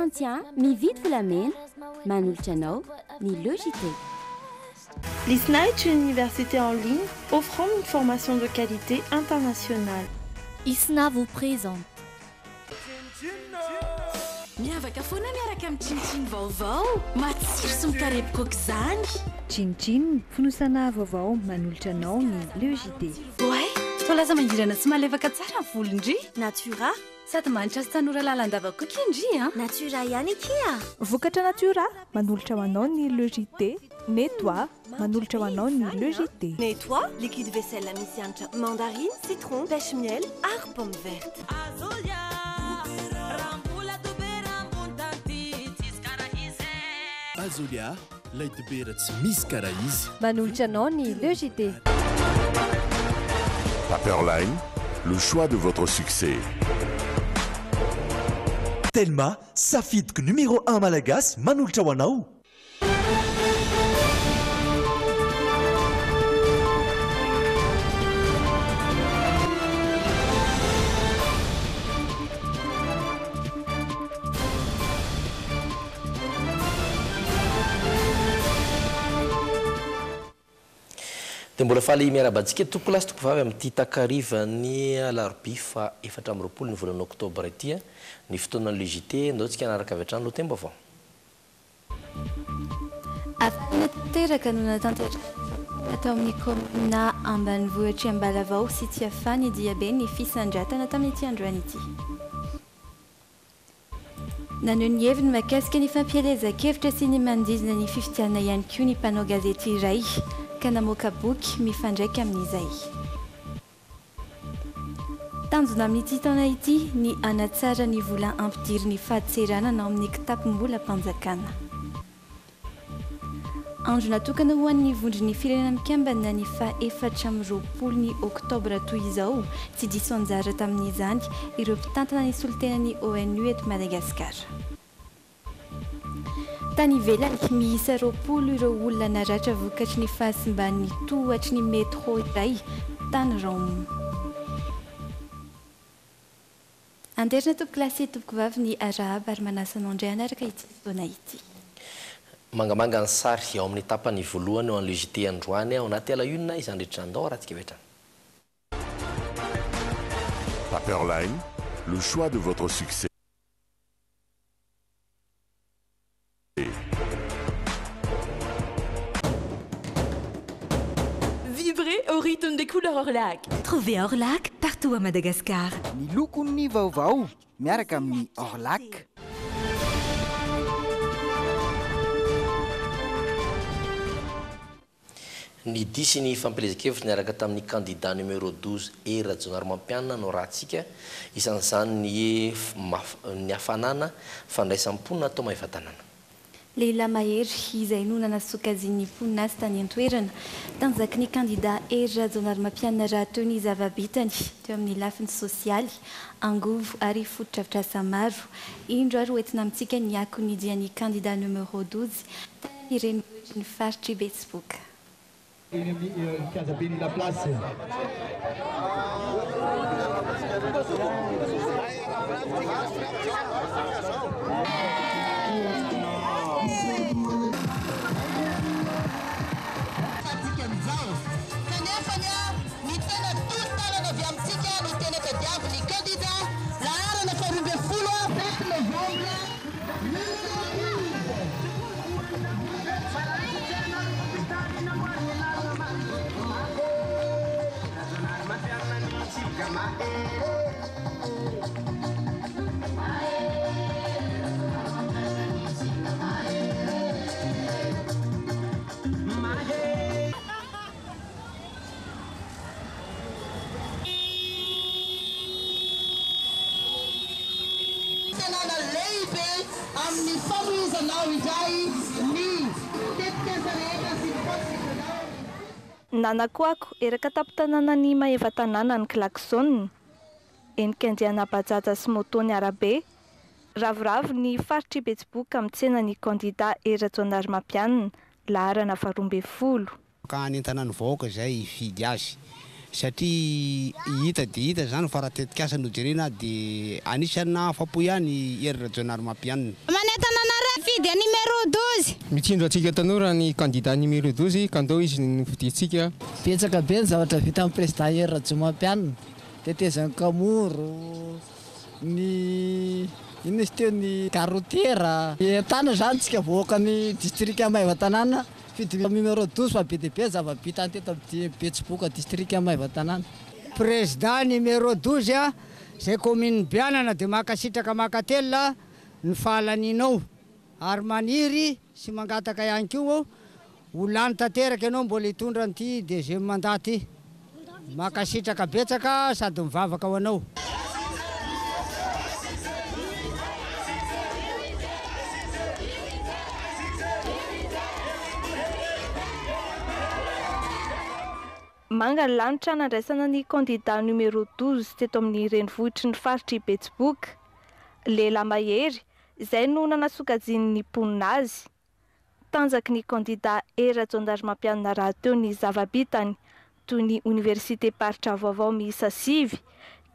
Constantia mividy volamena manolotra anao ny Le JT. L'ISNA est une université en ligne offrant une formation de qualité internationale. ISNA vous présente. Miavaka foana miaraka amin'ny tsinitsiny vaovao, matsiro sy mikarepoka aok'izany. Tsinitsiny, fonosana vaovao manolotra anao ny Le JT. Oay, toa lasa mangirana sy malefaka tsara ny volon-dry. Natura. Sady manitra sy tanora lalandava koa ki ndry a. Natura ihany akia. Vokatra Natura, manolotra ho anao ny Le JT. Netoi, manolotra ho anao ny Le JT. Netoi, liquide vaisselle misy hanitra mandarine, citron, pêche miel ary pomme verte. Azolia, lay dibera tsy misy karaha izy. Manolotra anao ny Le JT. Paperline, le choix de votre succès. Telma, safidiko numéro 1 malagasy manolotra ho anao. Dia mbola faly miarahaba antsika tompokolahy sy tompovavy amin'ity takarivan'ny alarobia faha 24 ny volana oktobra ity ny fotoanan'ny Le JT. Andao tsika hanaraka avy hatrany lohatenim-baovao. Hafaliana tanteraka no natanterahina tao amin'ny kaominina ambanivohitr'i Ambalavao sy Tsiafahy ny diaben'ny fisandratana tamin'ity androany ity. Naneho ny heviny mahakasika ny fampielezan-kevitra sy ny manodidina ny fifidianana ihany koa ny mpanao gazety iray ka namoaka boky mifandraika amin'izay. Tanjona amin'ity taona ity ny hanatsara ny vola ampidirin'ny fadintseranana ao amin'ny kitapom-bolam-panjakana. Andro natokana ho an'ny Vondron'ny Firenena Mikambana ny faha 24 ny oktobra toy izao, tsy diso anjara tamin'izany ireo mpitantana ny solontenan'ny ONU eto Madagasikara. Tany ivelany, miisa 20 ireo olona naratra vokatry ny fahasimban'ny tohatry ny metro iray tany Rome. Anterina tompokolahy sy tompokovavy ny arahaba ary manasa anao indray hanaraka ity fotoana ity. Mangamanga ny sary ao amin'ny tapany voalohany ho an'ny Le JT androany ao anaty à la une izany rehetra izany. Ndao arahantsika avy hatrany. Paperline, le choix de votre succès. Vibrez au rythme des couleurs Orlac. Trouvez Orlac partout à Madagascar. Ny lokon'ny vaovao miaraka amin'ny Orlac. Ny dihy sy ny fampielezan-kevitra niaraka tamin'ny kandida numéro 12 Hery Rajaonarimampianina no arahantsika, isan'izany ny ny hafanana fandraisam-ponina atao Maevatanàna. Lehilahy mahery izay no nanasokajian'ny mponina azy tany an-toerana. Tanjaky ny kandida Hery Rajaonarimampianina rahateo ny zava-bitany teo amin'ny lafiny sosialy, angovo ary fotodrafitrasa maro. Indro ary hoentina amintsika ny akon'ny dian'ny kandida numéro 12 tany amin'ny renivohitry ny faritr'i Betsiboka. Eny amin'ny kianjaben'i La Place. Kanefa ny ny tena tolo-tanana avy amintsika no tena tadiavin'ny kandida laharana faha 12 7 novambra. Tanàna lehibe amin'ny fanohizanao indray ny tetikasa rehetra sy ny fanohizanao ny. Nanakoako eraka tampon-tanànan'i Maevatanàna ny klaxon. Henika andiana bajaj sy moto ny arabe. Ravoravo ny faritr'i Betsiboka mitsena ny kandida Hery Rajaonarimampianina, laharana faha 12. Ka hanentana ny vahoaka izay hifidy azy. Satria hita dia hita izany fa raha tetikasa no jerena dia anisan'ny nahafapo ihany i Hery Rajaonarimampianina. Manentana anareo hifidy an'i numéro 12. Mitsinjo antsika tanora ny kandida numéro 12 ka ndao izy no fidintsika. Betsaka be ny zavatra vitan'ny président Hery Rajaomampianina, tetezan'i Kamoro, ny inona izy teo ny gare routière. Entanina izany tsika vahoakan'ny distrika Maevatanàna Fidy numéro 12 fa be dia be zava-bitany teto amin'ny Betsiboka district Maevatanàna. Président numéro 12 a, zay commune Beanana dia mankasitraka mankatelina ny fahalanianao ary maniry sy mangataka ihany koa ho lany tanteraka ianao mbola hitondra an'ity deuxième mandat ty. Mankasitraka betsaka sady mivavaka ho anao. Manga ny lanitra nandraisana ny kandida numéro 12 teto amin'ny renivohitry ny faritr'i Betsiboka. Lehilahy mahery, izay no nanasokajian'ny mponina azy. Tanjaky ny kandida Hery Rajaonarimampianina rahateo ny zava-bitany, toy ny oniversitem-paritra vaovao miisa sivy,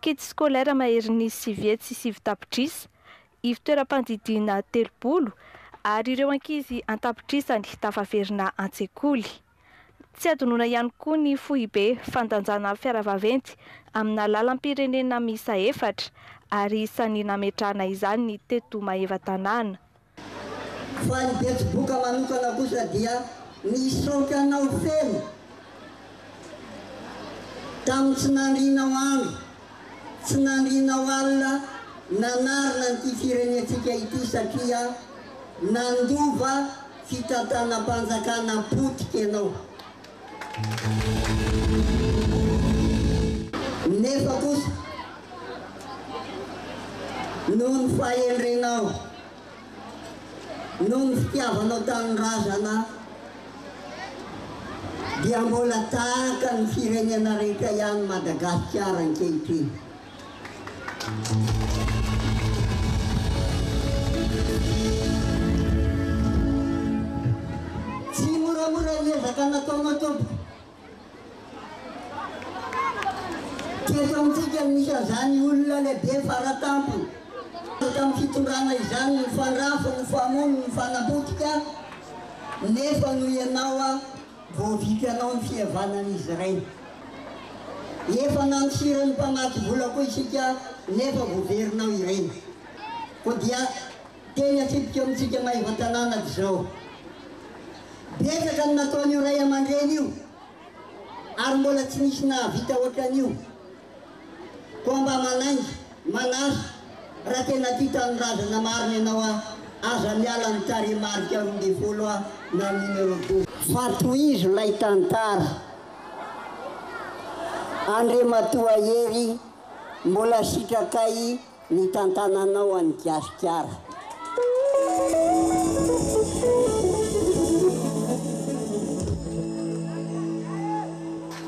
kits scolaire maherin'ny 909 tapitrisa, ivontoeram-pandidiana 30 ary ireo ankizy an-tapitrisany tafaverina an-tsekoly. Tsy adinoina ihany koa ny foibe fandanjana fiara vaventy amina lalam-pirenena miisa efatra ary isan'ny nametrahana izany ny teto Maevatanàna. Fa ny Betsiboka manokana kosa dia nisaotra anao feno tamin'ny tsy nandrianao andro, tsy nandrianao alina nanarina an'ity firenentsika ity satria nandova fitantanam-panjakana potika ianao. Nefa kosa noho ny fahendrenao, noho ny fitiavanao tanindrazana dia mbola tahaka ny firenena rehetra ihany Madagasikara ankehitriny. Tsy moramora ny ezaka nataonao tompoko. Teto amintsika no nisy an'izany olona lehibe faratampony tamin'ny fitondrana izany nifandrafy, nifamono, nifanapotika nefa noho ianao vao vitanao ny fihavanan'izy ireny. Efa nandosiran'ny mpamatsy vola koa isika nefa voaverinao ireny. Koa dia teny atsipika eo amintsika Maevatanàna dia izao. Betsaka ny nataon'io ray aman-dreny io ary mbola tsy nisy nahavita ohatran'io. Koa mba manainga, manasa, raha tena tia tanindrazana marina ianao a, aza miala ny tarehimarika 12 a na numéro 12. Fa tohizo ilay tantara. Andriamatoa Hery, mbola sitrakay ny tantananao an'i Gasikara.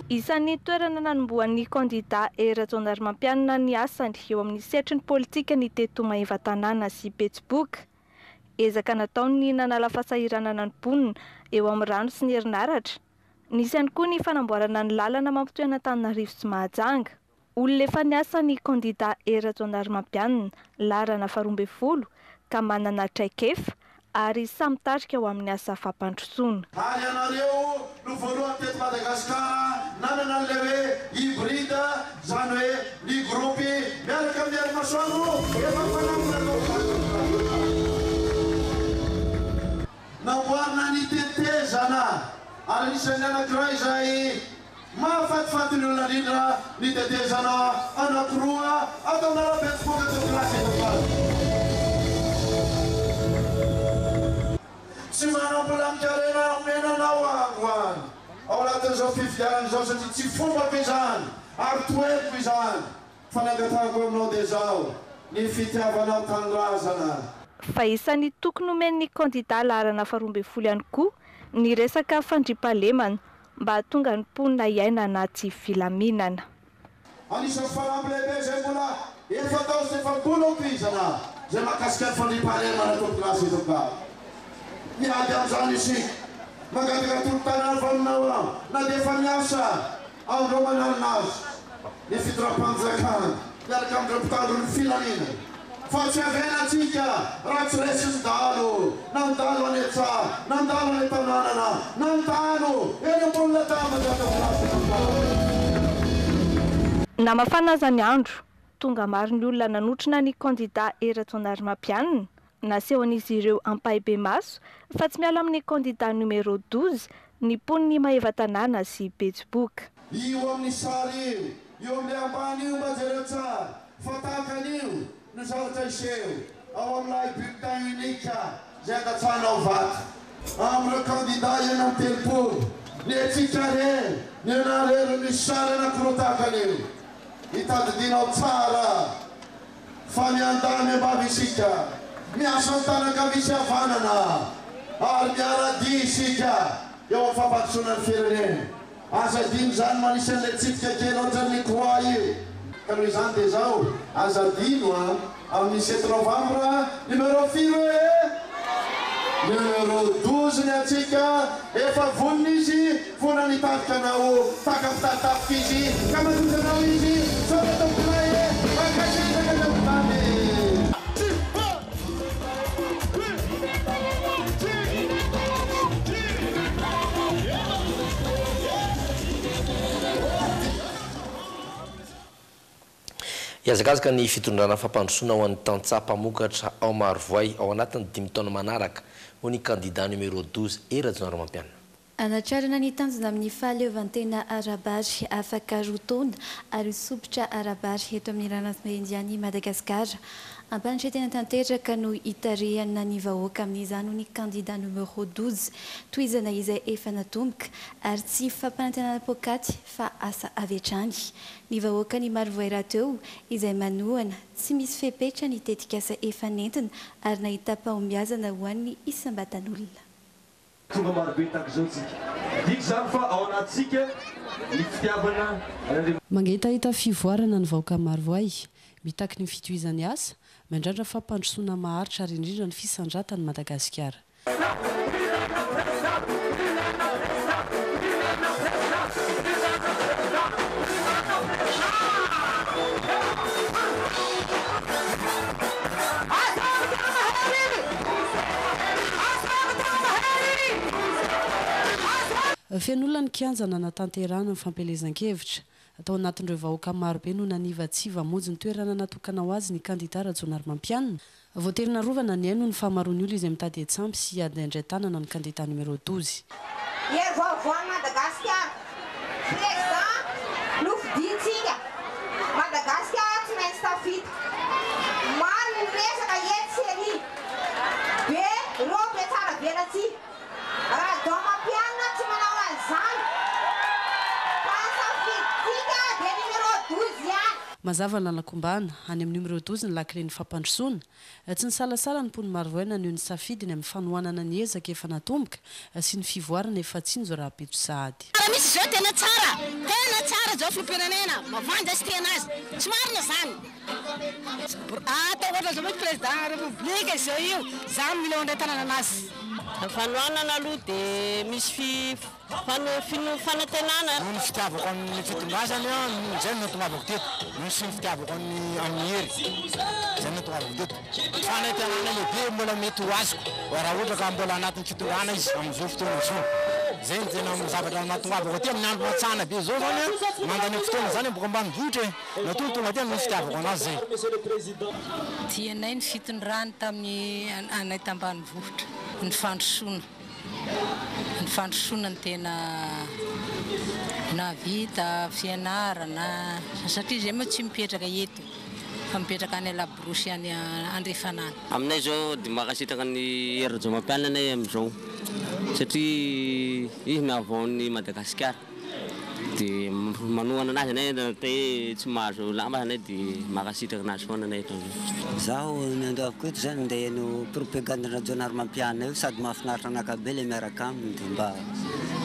Isan'ny toerana nanombohan'ny kandidà Hery Rajaonarimampianina ny asany eo amin'ny sehatry ny politika ny teto Maevatanàna sy Betsiboka. Ezaka nataony ny nanala fahasahiranana ny mponina eo amin'ny rano sy ny herinaratra. Nisy ihany koa ny fanamboarana ny lalana mampitohy an'Antananarivo sy Mahajanga. Olona efa niasa ny kandida Hery Rajaonarimampianina, laharana faharoa ambin'ny folo, ka manana traikefa ary samy mitarika ho amin'ny asa fampandrosoana. Ary ianareo no voalohany teto Madagasikara nanana an'ilay hoe hybride, izany hoe ny groupe miaraka amin'ny Hery Masoandro efa mpanangona tao Namboarina ny tetezana ary anisan'ny anankiray izay Mahafatifaty ny olona indrindra ny tetezana anankiroa ato amin'ny arabe Tsipoka Tokilasy eto Ankady. Tsy manam-bola amin-karena omena anao aho androany ao anatin'izao fifidianana izao satria tsy fombako izany ary toeriko izany fa ny angatahako aminao dia izao, ny fitiavanao tanindrazana. Fa isan'ny toky nomen'ny kandida laharana faharoa ambin'ny folo ihany koa ny resaka fandriampahalemana mba hahatonga ny mponina hiaina anaty filaminana. Anisan'ny fanamby lehibe izay mbola efa atao sy efa mbola ho tohizana izay mahakasika ny fandriampahalemana tompokolahy sy tompokavy. Miady amin'izany isika. Mangataka tolo-tanana avy aminao aho na dia efa miasa. Andro aman'alina azy ny fitondram-panjakana miaraka amin'ireo mpitandro ny filaminana fa tsy avelantsika raha tsy resin'ny dahalo na ny dahalo any an-tsaha na ny dahalo any an-tanànana na ny dahalo eny ambony latabatra ato amin'ny Na mafana aza ny andro, tonga maro ny olona nanotrona ny kandida Hery Rajaonarimampianina. Nasehon'izy ireo ampahibemaso fa tsy miala amin'ny kandida numéro 12 ny mponin'i Maevatanàna sy Betsiboka. Io amin'ny sary io, io amin'ilay ambany io mba jereo tsara fa tahaka an'io no zavatra hiseho ao amin'ilay bulletin unique izay andatsahanao vato amin'ireo kandida 36, ny antsika irery, ny anah irery no misy sary anankiroa tahaka an'io. Hitadidianao tsara. Fa miandahy miambavy isika, miasa an-tanan-kavia sy havanana, ary miara-dia isika eo amin'ny fampandrosoana ny firenena. Aza adino izany manisy an'ilay tsipika kely ohatran'ny croix io. Ka noho izany dia izao, aza adino an, amin'ny sept novembre, numéro firy hoe e? Numéro 12 ny antsika, efa vonona izy, Vonona nitarika anao tahaka mpitari-tafika izy ka mandroso anao izy Misaotra tompokolahy e! Mankasitraka tompokolahy. Hihazakazaka ny fitondrana fampandrosoana ho an'ny tantsaha mpamokatra ao Marovoay ao anatin'ny dimy taona manaraka, hoy ny kandida numéro 12 Hery Rajaonarimampianina. Hanatrarana ny tanjona amin'ny fahaleovantena ara-bary afaka roa taona ary ho sompitra ara-bary eto amin'ny ranomasina Indian'i Madagasikara. Ampanetretena tanteraka no hitarihana ny vahoaka amin'izany hoy ny kandida numéro 12. Tohizana izay efa natomboka ary tsy fampanantenana poakaty fa asa avy hatrany. Ny vahoakan'i Marovoay rahateo izay manohana tsy misy fepetra ny tetikasa efa nentina ary nahitam-pahombiazana ho an'ny isam-batan'olona. Tonga marobe tahaka izao tsika. Midika izany fa ao anatintsika ny fitiavana an'Andriamanitra. Mangetaheta fivoarana ny vahoaka Marovoay. Mitaky ny fitohizan'ny asa, miandrandra fampandrosoana maharitra ary indrindra ny fisandratan'i Madagasikara. Feno olona ny kianja nanatanterahana ny fampielezan-kevitra. Tao anatin'ireo vahoaka marobe no nanivatsiva hamonjy ny toerana natokana ho azy ny kandida Rajaonarimampianina. Voatery narovana ny ainy noho ny fahamaroan'ny olona izay mitady hiantsampy sy hiady handray tanana ny kandida numéro 12. Hery vaovaon'i Madagasikara, Président nofidintsika, Madagasikara tsy maintsy tafita. Maro ny resaka etsy sy ery, be reo mpiatsara velatsihy. Rajaomampianina tsy manao an'izany fa ny safidintsika dia numéro 12 ihany. Mazava ny lalan-kombana, any amin'ny numéro 12 ny lakilen'ny fampandrosoana. Tsy nisalasala ny mponin'i Marovoay naneho ny safidiny amin'ny fanohanana ny ezaka efa natomboka sy ny fivoarana efa tsinjo rahampitso sahady. Raha misy izao tena tsara, tena tsara izao filoham-pirenena, mavandy sy tena azy, tsy marina izany. Atao ohatran'izao mihitsy président république izao io, za mila mandray tanana anazy. Ny fanohanana aloha dia misy fanantenana. Noho ny fitiavako an'ny fitondrasany aho, izay no nahatongavako teto. Noho sy ny fitiavako an'i an'i Hery, izay no nahatongavako teto. Fanantenana lehibe mbola mety ho azoko raha ohatra ka mbola anatin'ny fitondrana izy amin'izao fotoana izao. Izay no tena zavatra nahatongavako aty amin'ny andro matsana be izao izany an, mandany fotoana izany boaka ambanivohitra e. Natoa tonga aty noho ny fitiavako anazy izay. Tianay ny fitondrany tamin'ny anay tambanivohitra, ny fandrosoana. Ny fandrosoana no tena nahavita fianarana satria izay moa tsy mipetraka eto fa mipetraka any Laborosy any andrefana any. Aminay izao dia mankasitraka an'i Hery Rajaomapianina anay amin'izao satria izy nahavao an'i Madagasikara. Dia manohana anazy anay na te hoe tsy mahazo lamba aza anay dia mankasitraka anazy foana anay hatramin'izao. Zaho ny androaviko eto zany ndeha heno propagande Rajaonarimampianina io sady mahafinaritra anakahy be le miaraka aminy de mba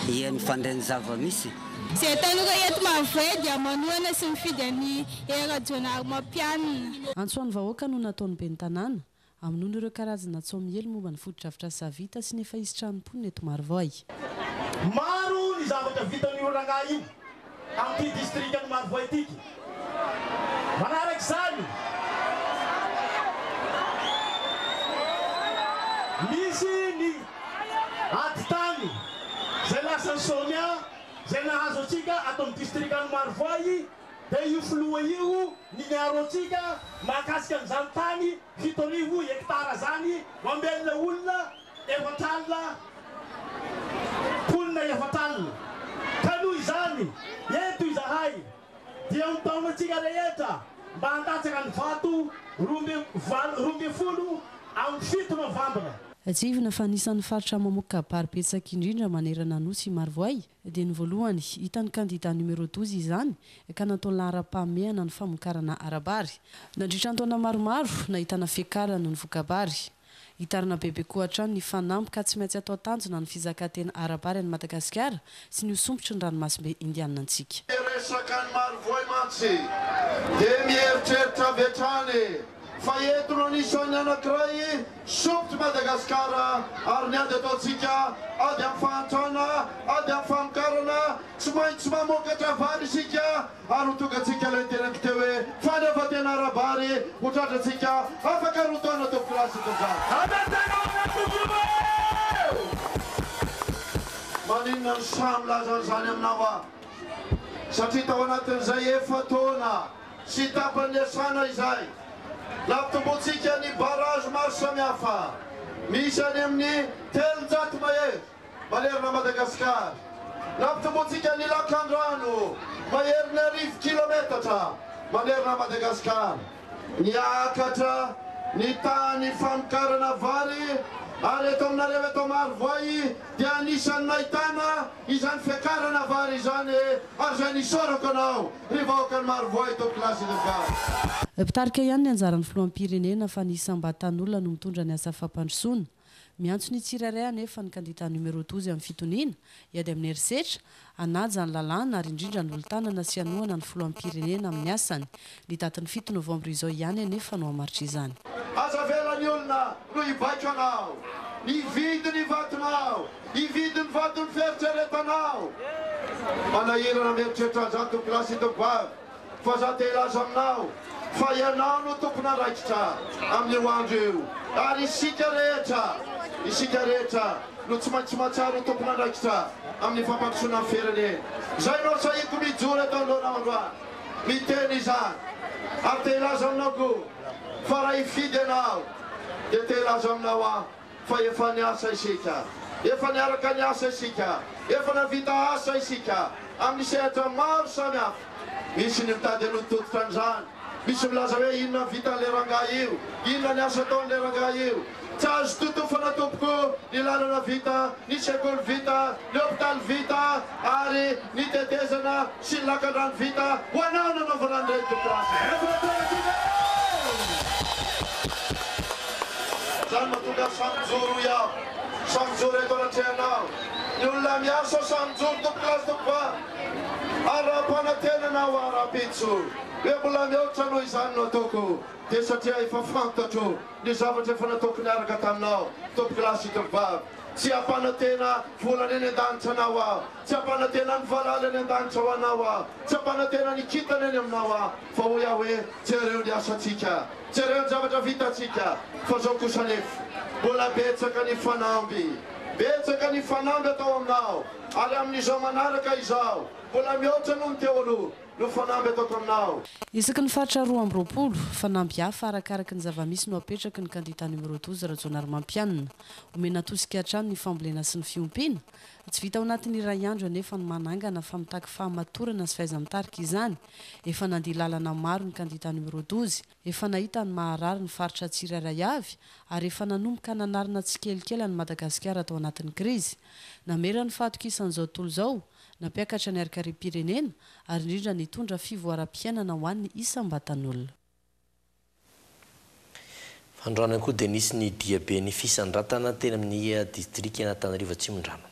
hihaino fandre ny zava-misy. Izay tanora eto Marovoay dia manohana sy mifidy an'i Hery Rajaonarimampianina. Antso ho an'ny vahoaka no nataon'ny ben'ny tanàna, Hamonoana ireo karazana tsaho miely momba ny fotodrafitrasa vita sy ny efa hisitrahan'ny mponina eto Marovoay. Maro ny zavatra vitan'io rangahy io. amin'ity distrikan'i Marovoay ity. Manaraka izany, misy ny ady tany izay lasan'i Sonia izay nahazo antsika ato amin'ny distrikan'i Marovoay dia io filoha io ny miaro antsika mahakasika an'izany tany 70 hektara izany mamelona olona 40 mponina 40. Ka noho izany, eto izahay dia mitaona antsika rehetra mba handatsaka ny vato 12 amin'ny 7 novambra. Tsiahivina fa anisan'ny faritra mamoaka kabary betsaka indrindra manerana Nosy i Marovoay dia ny voalohany hitan'ny kandida numéro 12 izany ka nataony laharam-pahamehana ny famokarana ara-bary. Nandritra ny taona maromaro, nahitana fiakarana ny voka-bary. Hitarina bebe koa hatrany ny fanamby ka tsy maintsy atao tanjona ny fizakan-tena ara-bary an'i Madagasikara sy ny ho sompitry ny ranomasimbe Indianina antsika. Ny resaka any Marovoay mantsy dia mieritreritra avy hatrany fa eto no anisan'ny anankiray sompitr'i Madagasikara ary ny ady ataontsika ady amin'ny fahantrana, ady amin'ny famokarana, tsy maintsy mamokatra vary isika ary ho tonga antsika ilay niteneniko teo hoe fahaleovantena ara-bary ho tratrantsika afaka 2 taona tompokolahy sy tompovavy. Maninona no sahy milaza an'izany aminao aho? Satria tao anatin'izay efa-taona sy tapany niasana izay, nampitomboantsika ny barrage maro samihafa, misy any amin'ny 300 mahery manerana Madagasikara. Nampitomboantsika ny lakandrano maherin'ny 1000 kilometatra manerana Madagasikara. Niakatra ny tahan'ny famokarana vary ary eto aminareo eto Marovoay dia anisan'ny nahitana izany fiakarana vary izany ary izay nisaorako anao ry vahoakan'i Marovoay tompokolahy sy tompovavy. Mpitarika ihany ny anjaran'ny filoham-pirenena fa ny isam-batan'olona no mitondra ny asa fampandrosoana. Miantso ny tsirairay anefa ny kandida numéro 12 amin'ny fitoniana, hiady amin'ny herisetra, hanaja ny lalàna ary indrindra ny olon-tanana sy hanohana ny filoham-pirenena amin'ny asany. Ny datin'ny 7 novambra izao ihany anefa no hamaritra izany. Aza avela ny olona no hibaiko anao, hividy ny vatonao, hividy ny vaton'ny fieritreretanao. Manahirana mieritreritra an'izany tompokolahy sy tompovavy. Fa za te hilaza aminao fa ianao no tompon'andraikitra amin'io andro io ary isika rehetra, isika rehetra no tsy maintsy mahatsiaro ho tompon'andraikitra amin'ny fampandrosoana ny firenena. Izay no asahiko mijoro eto anoloanao androany miteny izany ary te hilaza aminao koa fa raha hifidy ianao dia te hilaza aminao aho fa efa niasa isika, efa niaraka niasa isika, efa nahavita asa isika amin'ny sehatra maro samihafa. Misy ny mitady hanoditototra an'izany, misy milaza hoe inona ny vitan'ilay rangahy io, inona ny asa ataon'ilay rangahy io. Tsy azo totofana tompoko ny lalana vita, ny sekoly vita, ny hopitaly vita ary ny tetezana sy ny lakandrano vita ho anao nanaovana an'ireny tompokolahy. Izany mahatonga ahy samy mijoro hoy aho, samy mijoro eto anatrehanao. Ny olona miasa samy mijoro tompokolahy sy tompovavy. Ary raha ampanantenana aho rahampitso hoe mbola mihoatra noho izany no ataoko dia satria efa fantatro ny zavatra efa nataoko niaraka taminao tompokolahy sy tompovavy. Tsy hampanantena volana eny an-danitra anao aho, tsy hampanantena ny valala eny an-danitra ho anao aho, tsy hampanantena ny kintana eny aminao aho, fa hoy aho hoe, jereo ny asantsika, jereo ny zavatra vitantsika, fa izao kosa anefa, mbola betsaka ny fanamby, betsaka ny fanamby atao aminao, ary amin'izao manaraka izao, mbola mihoatra noho ny teo aloha no fanamby ataoko aminao. Isaky ny faritra 22, fanamby hafa arakaraky ny zava-misy no apetraky ny kandida numéro 12 Rajaonarimampianina. Omena tosika hatrany ny fambolena sy ny fiompiana. Tsy vita ao anatin'ny iray andro anefa ny manangana fa mitaky fahamatorana sy fahaiza-mitarika izany. Efa nandia lalana maro ny kandida numéro 12, efa nahita ny maharary ny faritra tsirairay avy ary efa nanomboka nanarina tsikelikely an'i Madagasikara tao anatin'ny krizy. Namela ny fahatokisan'izao tontolo izao, nampiakatra ny harikariam-pirenena ary indrindra nitondra fivoaram-piainana ho an'ny isam-batan'olona. Androany koa dia nisy ny diaben'ny fisandratana teny amin'ny distrikan'Antananarivo Atsimondrano.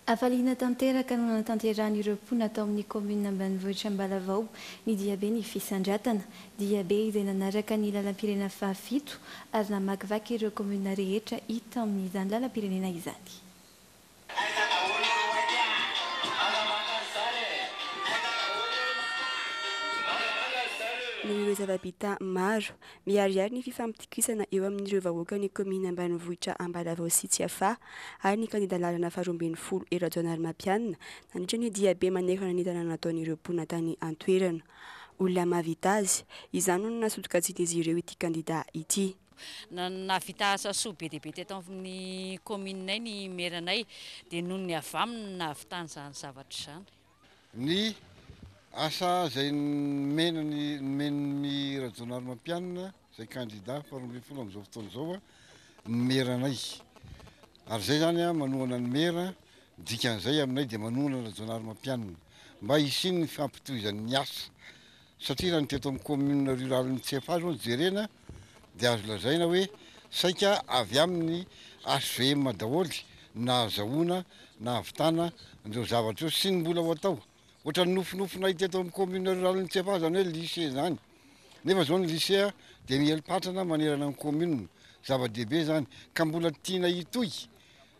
Hafaliana tanteraka no nanatanterahan'ireo mponina tao amin'ny kaominina ambanivohitra Ambalavao ny diaben'ny fisandratana. Diabe izay nanaraka ny lalam-pirenena fahafito ary namakivaky ireo kaominina rehetra hita amin'izany lalam-pirenena izany. Noho ireo zava-bita maro, miharihary ny fifampitokisana eo amin'ireo vahoakan'ny kaominina ambanivohitra Ambalavao sy Tsiafahy ary ny kandida laharana faharoambinifolo Hery Rajaonarimampianina nandritra ny diabe manerana ny tanàna nataon'ireo mponina tany an-toerana. Olona mahavita azy, izany no nanasokajian'izy ireo ity kandida ity. Nahavita asa soa be dia be teto amin'ny kaomininay ny meranay dia noho ny avy aminy no nahavitany izany zavatra izany. Ny asa izay nomena ny nomen'ny Rajaonarimampianina izay kandida faharoambinifolo amin'izao fotoana izao ny meranay. Ary izay izany manohana ny mera, ny dikan'izay aminay dia manohana Rajaonarimampianina mba hisian'ny fampitohizan'ny asa. Satria raha ny teto amin'ny commune rurale-n'i Tsiafahy izao no jerena dia azo lazaina hoe saika avy amin'ny HVM daholo no nahazahoana nahavitana an'ireo zavatra ireo sy ny mbola ho atao. Ohatran'ny nofinofinay teto amin'ny commune rurale-n'i Tsiafahy izany hoe lycée izany. Nefa izao ny lycée dia miely-patrana manerana ny commune. Zava-dehibe izany ka mbola tiana hitohy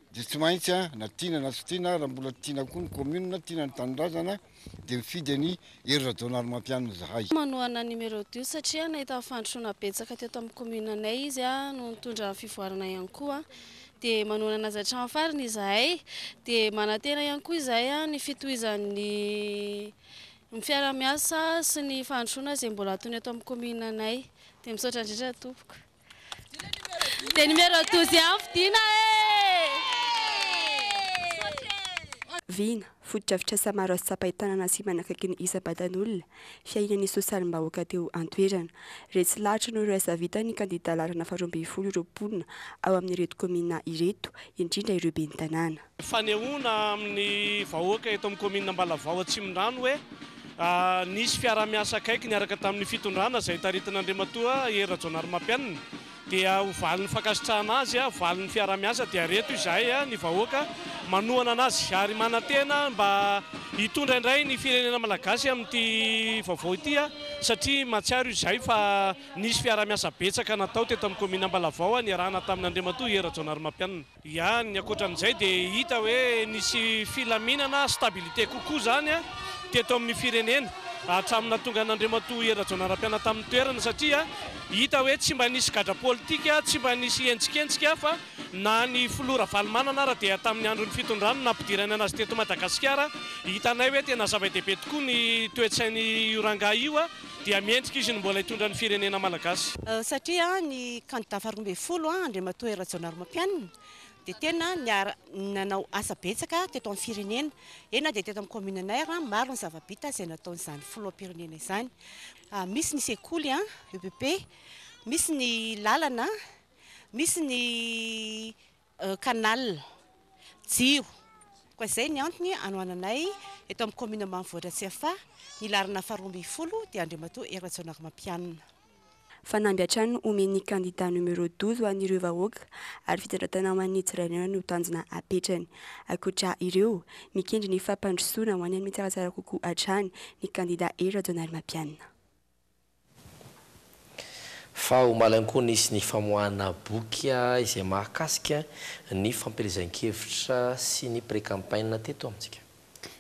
Dia tsy maintsy na tiana na tsy tiana, raha mbola tiana koa ny commune, tiana ny tanindrazana, dia mifidy an'i Hery Rajaonarimampianina izahay. Manohana ny numéro 12 satria nahita fandrosoana betsaka teto amin'ny commune anay izy no nitondra fivoarana ihany koa dia manohana anazy hatramin'ny farany izahay dia manantena ihany koa izahay ny fitohizan'ny ny fiarahamiasa sy ny fandrosoana izay mbola ataony eto amin'ny commune anay dia misaotra indrindra tompoko. Dia numéro 12 ihany fidiana e! Vina, fotodrafitrasa maro azo tsapain-tanana sy manakaiky ny isam-batan'olona, fiahiana ny sosialim-bahoaka teo an-toerana. Resy lahatra noho ireo asa vita ny kandida laharana faharoambinifolo ireo mponina ao amin'ireto kaominina ireto, indrindra ireo ben'ny tanàna. Fanehoana amin'ny vahoaka eto amin'ny kaominina Ambalavao Atsimondrano hoe nisy fiaraha-miasa akaiky niaraka tamin'ny fitondrana izay taritin'Andriamatoa Hery Rajaonarimampianina dia ho valin'ny fankasitrahana azy, valin'ny fiaraha-miasa dia reto izahay ny vahoaka manohana anazy ary manantena mba hitondra indray ny firenena malagasy amin'ity vaovao ity satria mahatsiaro izahay fa nisy fiaraha-miasa betsaka natao teto amin'ny kaominina Ambalavao niarahana tamin'Andriamatoa Hery Rajaonarimampianina. Ihany. Ankoatra an'izay dia hita hoe nisy filaminana, stabilité kokoa izany teto amin'ny firenena hatramin'ny nahatonga an'Andriamatoa Hery Rajaonarimampianina tamin'ny toerana satria hita hoe tsy mba nisy gadra politika, tsy mba nisy henjikenjika fa na ny filoha Ravalomanana ara dia tamin'ny andron'ny fitondrany no nampidirany anazy teto Madagasikara. Hitanay hoe tena zava-dehibe tokoa ny toe-tsain'io rangahy io dia mendrika izy no mbola hitondra ny firenena malagasy. Satria ny kandida faharoa ambinifolo, Andriamatoa Hery Rajaonarimampianina, dia tena niara nanao asa betsaka teto amin'ny firenena, eny na dia teto amin'ny commune anay ary, maro ny zava-bita izay nataon'izany filoham-pirenena izany. Misy ny sekoly, EPP, misy ny lalana, misy ny Canal, jiro. Koa izay ny antony anohananay eto amin'ny commune ambanivohitra Tsiafahy ny laharana faharoa ambinifolo dia Andriamatoa Hery Rajaonarimampianina. Fanamby hatrany no omen'ny kandida numéro 12 ho an'ireo vahoaka ary fitandratana ho an'ny tsirairay no tanjona apetrany. Ankoatra ireo, mikendry ny fampandrosoana ho any amin'ny tsaratsara kokoa hatrany ny kandida Hery Rajaonarimampianina. Fa omaly ihany koa nisy ny famoahana boky izay mahakasika ny fampielezan-kevitra sy ny pré-campagne teto amintsika.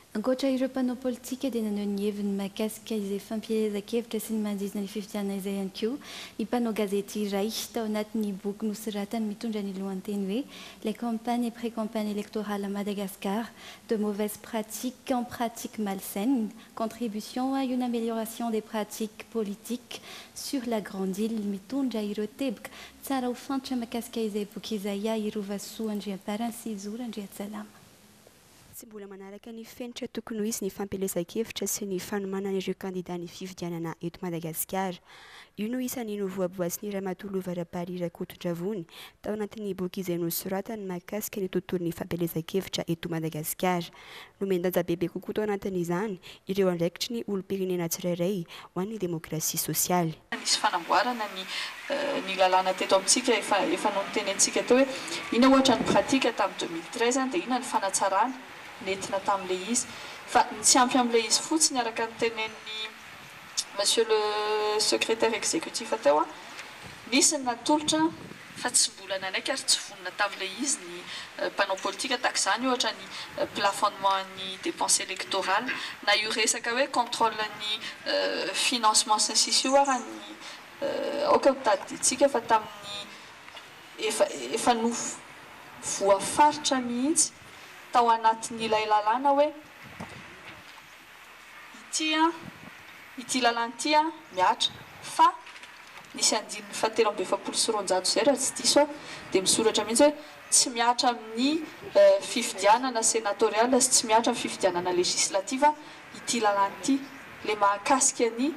Ankoatra ireo mpanao politika dia naneho ny heviny mahakasika izay fampielezan-kevitra sy ny manodidina ny fifidianana izay ihany koa ny mpanao gazety iray tao anatin'ny boky nosoratany mitondra ny lohanteny hoe Les campagnes et pré-campagnes électorales à Madagascar, de mauvaises pratiques en pratiques malsaines. Contribution à une amélioration des pratiques politiques sur la grande île Mitondra ireo teboka tsara ho fantatra makasika izay boky izay i Rovasoa Andriamparany sy Zo Randriantsalama. Tsy mbola manaraka ny fenitra tokony ho izy ny fampielezan-kevitra sy ny fanomanana ireo kandida ny fifidianana eto Madagasikara. Io no isan'ny novoaboasin'i Ramatoa Lova Rabary Rakotondravony tao anatin'ny boky izay nosoratany mahakasika ny tontolon'ny fampielezan-kevitra eto Madagasikara. Nomen-danja bebe kokoa tao anatin'izany ireo andraikitry ny olom-pirenena tsirairay ho an'ny demokrasia sosialy. Nisy fanamboarana ny ny lalàna teto amintsika efa efa notenentsika teo hoe inona ohatra ny pratique tamin'ny 2013 dia inona ny fanatsarana nentina tamin'ilay izy. Fa ny tsy ampy amin'ilay izy fotsiny araka ny tenenin'ny Monsieur le secrétaire exécutif teo, nisy ny natolotra. Fa tsy mbola nanaiky ary tsy vonona tamin'ilay izy ny mpanao politika tahaka izany ohatra ny plafonnement an'ny dépense électorale na io resaka hoe contrôle ny financement sy ny sisa io ara ny aoka ho tadidintsika fa tamin'ny efa efa no voafaritra mihitsy tao anatin'ilay lalàna hoe Ity an, ity lalàna ity an, mihatra. Fa, nisy andininy fahatelo 243 izay raha tsy diso aho, dia misoratra mihitsy hoe tsy mihatra amin'ny fifidianana senatorial sy tsy mihatra amin'ny fifidianana législative ity lalàna ity, ilay mahakasika ny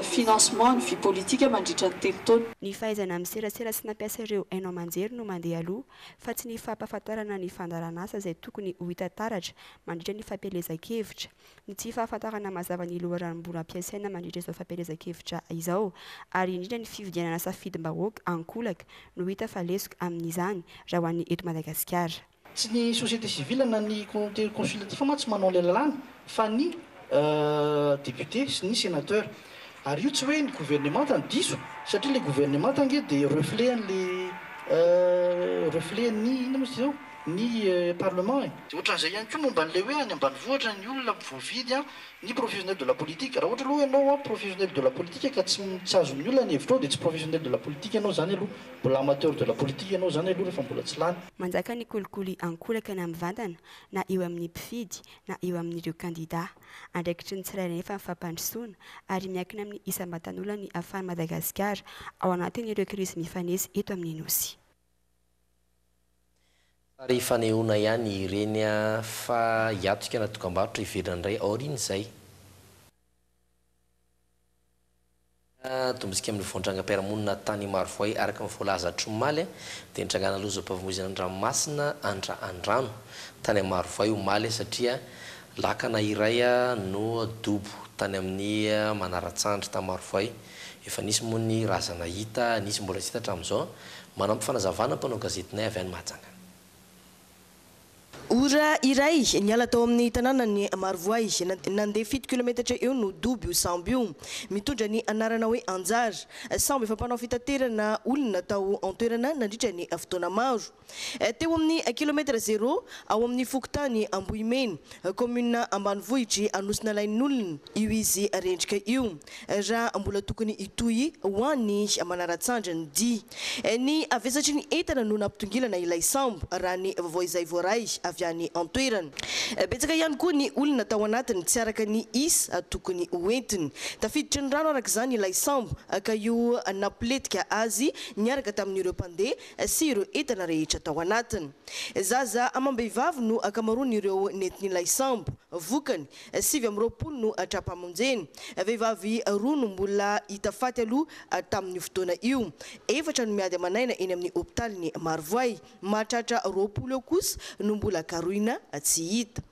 financement ny vie politique mandritra ny telo taona. Ny fahaizana miserasera sy nampiasa ireo haino aman-jery no mandeha aloha fa tsy ny fampahafantarana ny fandaharanasa izay tokony ho hita taratra mandritra ny fampielezan-kevitra. Ny tsy fahafantarana mazava ny loharanom-bola ampiasaina mandritra izao fampielezan-kevitra izao, ary indrindra ny fividianana safidim-bahoaka ankolaka no hita fa lesoka amin'izany raha ho an'ny eto Madagasikara. Tsy ny société civile na ny comité consultatif mantsy manao ilay lalàna fa ny député sy ny sénateur. Ary io tsy hoe ny governemanta no diso satria ilay governemanta ange dia reflet an'ilay reflet ny inona moa izy io ny parlement e. Dia ohatran'izay ihany koa momba an'ilay hoe any ambanivohitra ny olona voavidy an, ny professionnel de la politique. Raha ohatra aloha ianao an professionnel de la politique ka tsy tsy azon'ny olona ny hevitrao dia tsy professionnel de la politique ianao izany aloha, mbola amateur de la politique ianao izany aloha rehefa mbola tsy lany. Manjaka ny kolikoly ankolaka na mivantana na eo amin'ny mpifidy na eo amin'ireo kandidà. Andraikitry ny tsirairay anefa ny fampandrosoana ary miankina amin'ny isam-batan'olona ny ahafahan'i Madagasikara ao anatin'ireo krizy mifanesy eto amin'ny Nosy. Sary fanehoana ihany ireny fa hiatrika na dokambarotra hiverina indray aorian'izay. Tombontsika amin'ny voandrangam-piarahamonina tany Marovoay araka ny voalaza hatr'omaly dia nitrangana lozam-pavoizana an-dranomasina Andraandrano tany Marovoay omaly satria lakana iray no dobo tany amin'ny Manaratsandry tany Marovoay. Efa nisy moa ny razana hita, nisy mbola tsy hita hatramin'izao. Manampy fanazavana ny mpanao gazetinay avy any Mahajanga. Ora iray niala tao amin'ny tanànan'i Marovoay, nandeha fito kilometatra eo no dobo io sambo io. Mitondra ny anarana hoe Anjara. Sambo efa mpanao fitaterana olona tao an-toerana nandritra ny fotoana maro. Teo amin'ny kilometatra zéro ao amin'ny fokontany Ambohimena, kaominina ambanivohitr'i Anosinalain'olona io izy rendrika io. Raha mbola tokony hitohy ho any Manaratsandry ny dia. Ny havesatry ny entana no nampitongilana ilay sambo, raha ny vaovao izay voaray avy any an-toerana. Betsaka ihany koa ny olona tao anatiny tsy araka ny isa tokony ho entiny. Tafiditry ny rano araka izany ilay sambo ka io nampilentika azy niaraka tamin'ireo mpandeha sy ireo entana rehetra tao anatiny. Zaza amam-behivavy no ankamaroan'ireo nentin'ilay sambo. Vokany, 29 no tra-pamonjena. Vehivavy roa no mbola hita faty aloha tamin'io fotoana io. Efatra no miady aman'aina eny amin'ny hopitalin'i Marovoay. Mahatratra 20 eo kosa no mbola karohina tsy hita.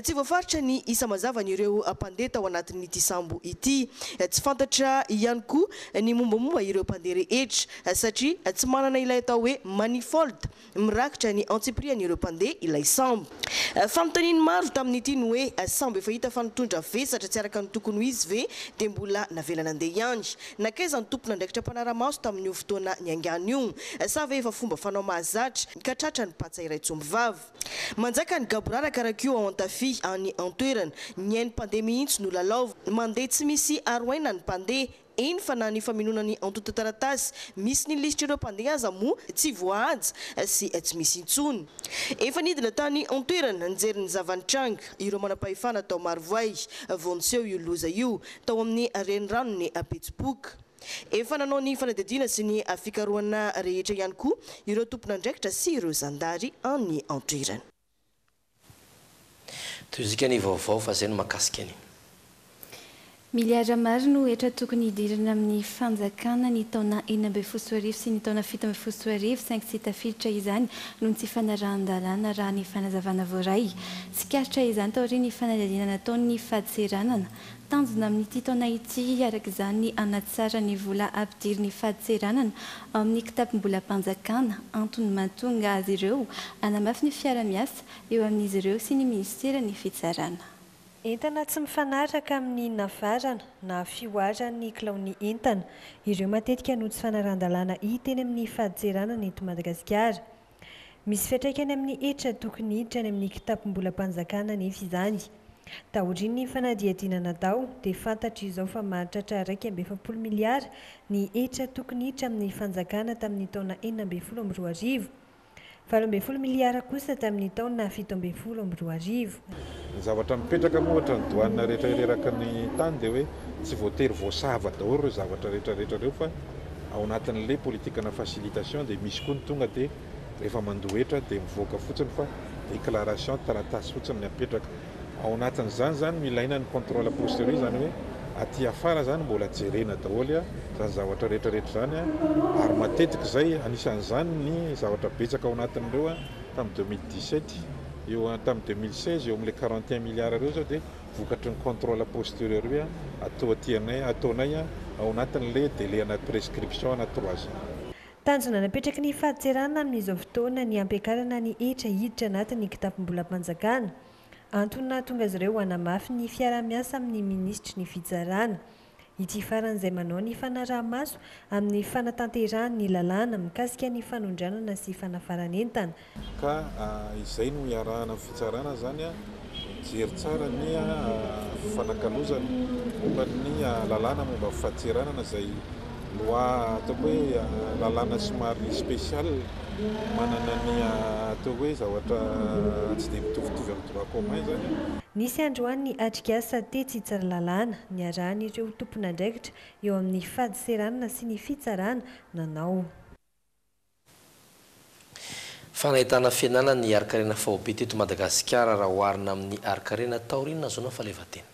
Tsy voafaritra ny isa mazavan'ireo mpandeha tao anatin'ity sambo ity. Tsy fantatra ihany koa ny mombamomba ireo mpandeha rehetra satria tsy manana ilay atao hoe manifold Mirakitra ny antsipirian'ireo mpandeha ilay sambo. Fanontanian'ny maro tamin'ity ny hoe, sambo efa hita fa nitondra vesatra tsy araka ny tokony ho izy ve dia mbola navela nandeha ihany? Nankaiza ny tompon'andraikitra mpanara-maso tamin'io fotoana niaingàny io? Sa ve efa fomba fanao mahazatra ka tratra ny patsa iray tsy omby vava? Manjaka ny gaboraraka araka io ao Antafia any an-toerana. Ny ain'ny mpandeha mihitsy no lalaovina. Mandeha tsy misy aro aina ny mpandeha. Eny fa na ny famenoana ny antontan-taratasy misy ny lisitr'ireo mpandeha aza moa tsy voahaja sy tsy misy intsony. Efa nidina tany an-toerana nijery ny zava-nitranga ireo manam-pahefana tao Marovoay vao niseho io loza io tao amin'ny reniranon'i Betsiboka. Efa nanao ny fanadihadiana sy ny fikarohana rehetra ihany koa ireo tompon'andraikitra sy ireo zandary any an-toerana. Tohizika ny vaovao fa zay no makasika ny. Miliara maro no hetra tokony hidirana amin'ny fanjakana ny taona 2016 sy ny taona 2017 saingy tsy tafiditra izany noho ny tsy fanarahan-dalàna raha ny fanazavana voaray. Tsikaritra izany taorian'ny fanadihadiana nataon'ny fadintseranana. Tanjona amin'ity taona ity araka izany ny hanatsara ny vola ampidirin'ny fadintseranana ao amin'ny kitapom-bolam-panjakana, antony mahatonga azy ireo hanamafy ny fiara-miasa eo amin'izy ireo sy ny minisiteran'ny Fitsarana. Entana tsy mifanaraka amin'ny nafarana na fihoaran'ny kilaon'ny entana. Ireo matetika no tsy fanarahan-dalàna hita eny amin'ny fadintseranana eto Madagasikara. Misy fiantraikany amin'ny hetra tokony hiditra any amin'ny kitapom-bolam-panjakana anefa izany. Taorian'ny fanadihadiana natao dia fantatra izao fa mahatratra 41 miliara ny hetra tokony hiditra amin'ny fanjakana tamin'ny taona 2016. 18 miliara kosa tamin'ny taona 2017. Ny zavatra mipetraka moa ohatra ny douane rehetra ereraky ny tany dia hoe tsy voatery voasava daholo ireo zavatra rehetra rehetra ireo fa ao anatin'ilay politikana facilitation dia misy koa ny tonga dia rehefa mandoa hetra dia mivoaka fotsiny fa déclaration taratasy fotsiny ny apetraka. Ao anatin'izany izany no ilaina ny contrôle posterior izany hoe aty afara izany mbola jerena daholo izany zavatra rehetra rehetra izany ary matetika izay anisan'izany ny zavatra betsaka ao anatin'ireo tamin'ny 2017 eo tamin'ny 2016 eo amin'ilay 41 milliards ireo izao dia vokatry ny contrôle posterior hoe atao aty anay ataonay ao anatin'ilay délai ana prescription ana trois ans. Tanjona napetraky ny fadintseranana amin'izao fotoana ny hampiakarana ny hetra hiditra anatin'ny kitapom-bolam-panjakana. Antony nahatonga azy ireo hanamafy ny fiaraha-miasa amin'ny minisitry ny fitsarana. Ity farany izay manao ny fanaraha-maso amin'ny fanatanterahany ny lalàna mikasika ny fanondranana sy fanafaran'entana. Ka izay no iarahana amin'ny fitsarana izany, mijery tsara ny fifanakalozana momba ny lalàna momba ny fadintseranana izay loi ataoko hoe lalàna somary spécial manana ny atao hoe zavatra tsy dia mitovitovy amin'ny droit commun izany. Nisy androany ny atrikasa tetsy Tsaralalàna niarahan'ireo tompon'andraikitra eo amin'ny fadintseranana sy ny fitsarana nanao. Fa nahitana fihenana ny harin-karena faobe teto Madagasikara raha oharina amin'ny harin-karena taorian'ny nahazoana fahaleovantena.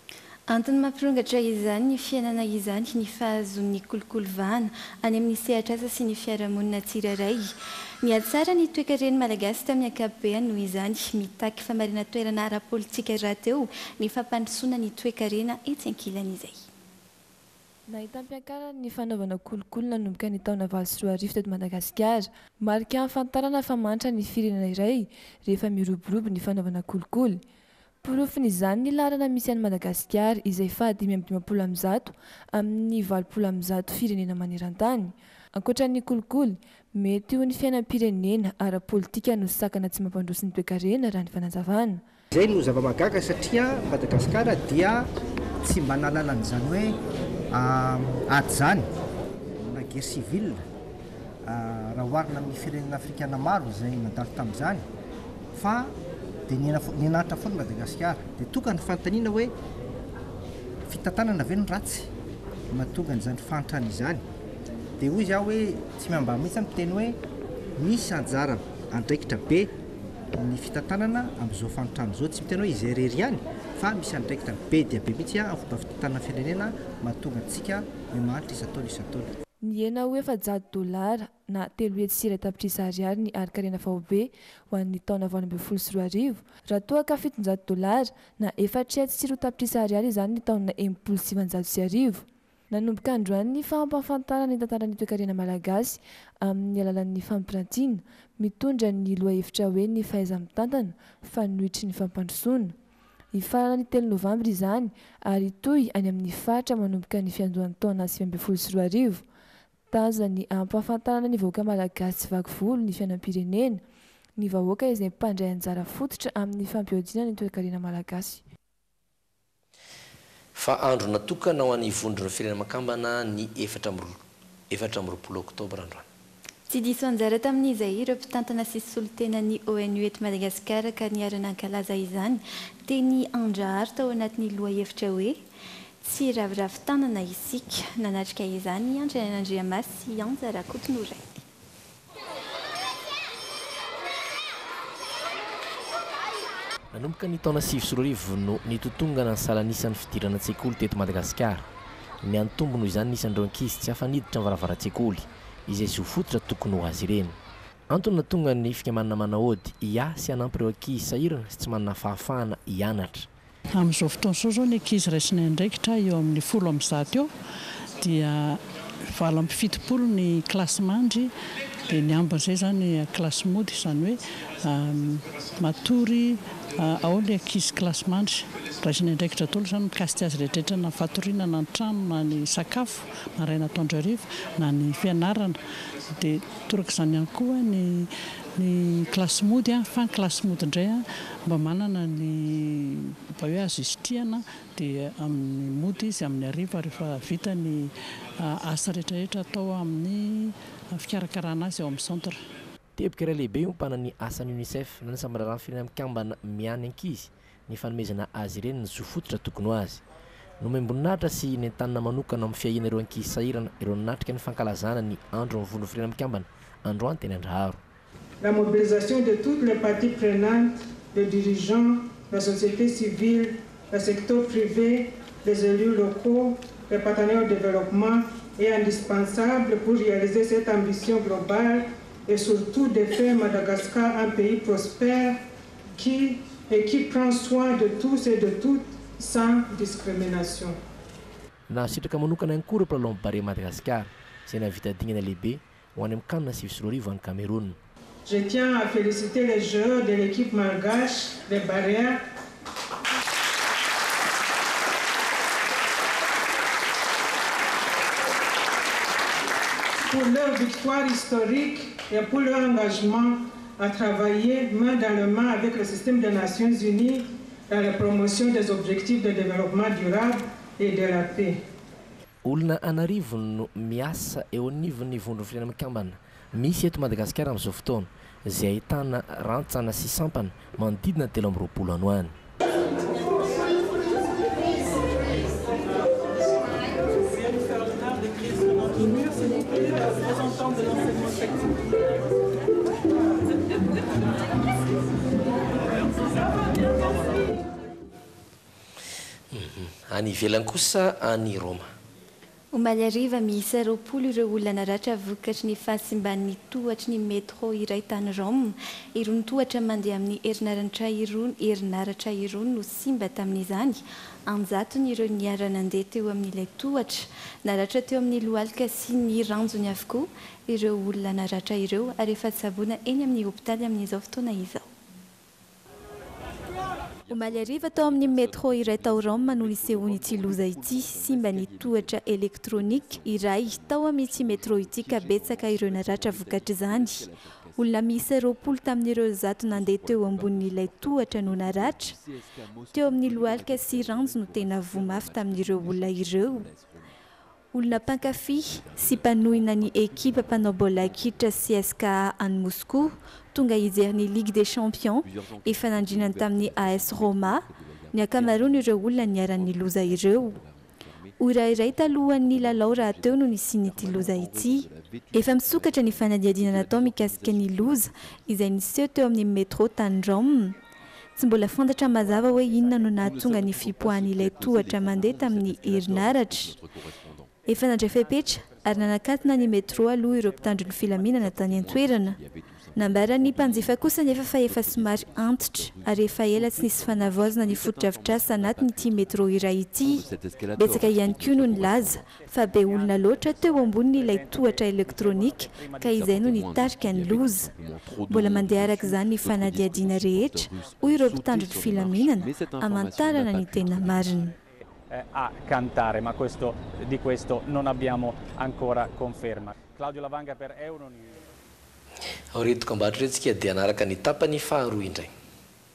Antony mampirongatra izany ny fihenana izany ny fahazoan'ny kolikoly vahana any amin'ny sehatr'asa sy ny fiarahamonina tsirairay. Nihatsara ny toekaren'ny Malagasy tamin'ny ankapobeany noho izany. Mitaky famarinan-toerana ara-politika rahateo ny fampandrosoana ny toekarena etsy ankilan'izay. Nahitam-piakarany ny fanaovana kolikoly nanomboka ny taona 2008 teto Madagasikara. Marika ahafantarana fa mantra ny firenena iray rehefa miroborobo ny fanaovana kolikoly. Porofon'izany ny laharana misy an'i Madagasikara izay faha 155 amin'ny 180 firenena maneran-tany. Ankoatra ny kolikoly, mety ho ny fiainam-pirenena ara-politika no sakana tsy mampandroso ny toekarena raha ny fanazavana. Izay no zava-mahagaga satria Madagasikara dia tsy mba nahalala an'izany hoe ady izany na guerre civile raha oharina amin'ny firenena afrikana maro izay nandalo tamin'izany fa dia nianatra foana Madagasikara. Dia tonga ny fanontaniana hoe fitantanana ve no ratsy mahatonga an'izany fahantrana izany? Dia hoy izaho hoe tsy mihambaha mihitsy aho miteny hoe misy anjara andraikitra be ny fitantanana amin'izao fahantrana izao, tsy miteny hoe izay irery ihany fa misy andraikitra be dia be mihitsy amin'ny fomba fitantanana firenena mahatonga antsika miha-mahantra isan-taona isan-taona. Nihena ho 400 dolara na 301 tapitrisa ariary ny harin-karena faobe ho an'ny taona 2018, raha toa ka 700 dolara na 402 tapitrisa ariary izany ny taona 1960. Nanomboka androany ny fampahafantarana ny tantaran'ny toekarena malagasy amin'ny alalan'ny fampirantiana, mitondra ny lohahevitra hoe ny fahaiza-mitantana, fanoitry ny fampandrosoana. Hifarana ny telo novambra izany ary hitohy any amin'ny faritra manomboka ny fiandohan'ny taona 2019. Tanjona ny hampahafantarana ny vahoaka malagasy tsy vaky volo ny fiainam-pirenena, ny vahoaka izay mpandray anjara fototra amin'ny fampihodinana ny toekarena malagasy. Fa andro natokana ho an'ny Vondron'ny Firenena Makambana ny 24 oktobra androany. Tsy diso anjara tamin'izay ireo mpitantana sy solontenan'ny ONU eto Madagasikara ka niara-nankalaza izany teny Andraharo tao anatin'ny lohahevitra hoe Tsy raviravy tanana isika. Nanatrika izany i Andry Andriamasy sy Anja Rakotonorainy. Nanomboka ny taona 2009 no nitotongana ny salan'isan'ny fidirana an-tsekoly teto Madagasikara. Niantombo noho izany ny isan'ireo ankizy tsy afa-niditra ny varavaran-tsekoly, izay zo fototra tokony ho azy ireny. Antony nahatonga ny fikambanana Manaody hiahy sy hanampy ireo ankizy sahirana sy tsy manana fahafahana hianatra. Amin'izao fotoana izao izao ny ankizy raisinay andraikitra eo amin'ny 110 eo dia 78 ny kilasy mandry Dia ny ambin'izay izany kilasy mody, izany hoe matory ao ilay ankizy kilasy mandry. Raisiny andraikitra daholo izany mikasika azy rehetrarehetra na fatoriana na ny trano na ny sakafo maraina atoandro hariva na ny fianarana. Dia toraka izany ihany koa ny ny kilasy mody fa ny kilasy mody indray mba manana ny mba hoe azo isitrihana dia amin'ny mody izy amin'ny hariva rehefa vita ny asa rehetrarehetra atao amin'ny fikarakarana azy ao amin'ny centre. Teboka iray lehibe iompanan'ny asan'ny Unicef na ny Sampandraharahan'ny Firenena Mikambana miahy ny ankizy ny fanomezana azy ireny ny zo fototra tokony ho azy. Nomem-boninahitra sy nentanina manokana amin'ny fiahiana ireo ankizy sahirana ireo nanatrika ny fankalazana ny Andron'ny Vondron'ny Firenena Mikambana androany teny Andraharo. La mobilisation de toutes les parties prenantes, les dirigeants, la société civile, le secteur privé, les élus locaux, les partenaires au développement est indispensable pour réaliser cette ambition globale et surtout de faire Madagascar un pays prospère qui, et qui prend soin de tous et de toutes sans discrimination. Nahasitraka manokana ihany koa ireo mpilalaon'ny Barea Madagasikara izay nahavita dingana lehibe ho any amin'ny CAN 2009 any Cameroun. Je tiens à féliciter les joueurs de l'équipe malgache, les Barea, pour leur victoire historique et pour leur engagement à travailler main dans la main avec le système des Nations Unies dans la promotion des objectifs de développement durable et de la paix. Olona an'arivony no miasa eo anivon'ny Vondron'ny Firenena Mikambana misy eto Madagasikara amin'izao fotoana, izay ahitana rantsana sy sampana manodidina ny 23 any ho any. Any ivelany kosa any Roma. Omaly hariva, miisa 20 ireo olona naratra vokatry ny fahasimban'ny tohatry ny métro iray tany Rome. Irony tohatra mandeha amin'ny herinaratra irony herinaratra irony no simba tamin'izany. An-jatony ireo niara-nandeha teo amin'ilay tohatra. Naratra teo amin'ny lohalika sy ny ranjony avokoa ireo olona naratra ireo ary efa tsaboina eny amin'ny hopitaly amin'izao fotoana izao. Omaly hariva tao amin'ny métro iray tao Rome no nisehoan'ity loza ity. Simba ny tohatra elektronika iray tao amin'ity métro ity ka betsaka ireo naratra vokatr'izany. Olona miisa 20 tamin'ireo 100 nandeha teo ambonin'ilay tohatra no naratra. Teo amin'ny lohalika sy ranjo no tena voa mafy tamin'ireo olona ireo. Olona mpankafy sy mpanohina ny ekipa mpanao baolina kitra CSKA any Moscou tonga hijery ny Ligue des Champions hifanandrinany tamin'ny AS Roma ny ankamaroan'ireo olona niharan'ny loza ireo. Ora iray talohan'ny lalao rahateo no nisian'ity loza ity. Efa misokatra ny fanadihadiana natao mikasika ny loza izay niseho teo amin'ny métro tany Rome. Tsy mbola fantatra mazava hoe inona no nahatonga ny fipoahan'ilay tohatra mandeha tamin'ny herinaratra. Efa nandray fepetra ary nanakatona ny métro aloha ireo mpitandro ny filaminana tany an-toerana. Nambaran'ny mpanjifa kosa anefa fa efa somary antitra ary efa ela tsy nisy fanavaozana ny fotodrafitrasa anatin'ity métro iray ity. Betsaka ihany koa no nilaza fa be olona loatra teo ambonin'ilay tohatra elektronika ka izay no nitarika ny loza. Mbola mandeha araka izany ny fanadihadiana rehetra, hoy ireo mpitandro ny filaminana, hamantarana ny tena marina. a cantare, ma questo, di questo non abbiamo ancora conferma. Claudio Lavanga per Euronews. Aorian'ny dokam-barotra etsika dia hanaraka ny tapany faharoa indray.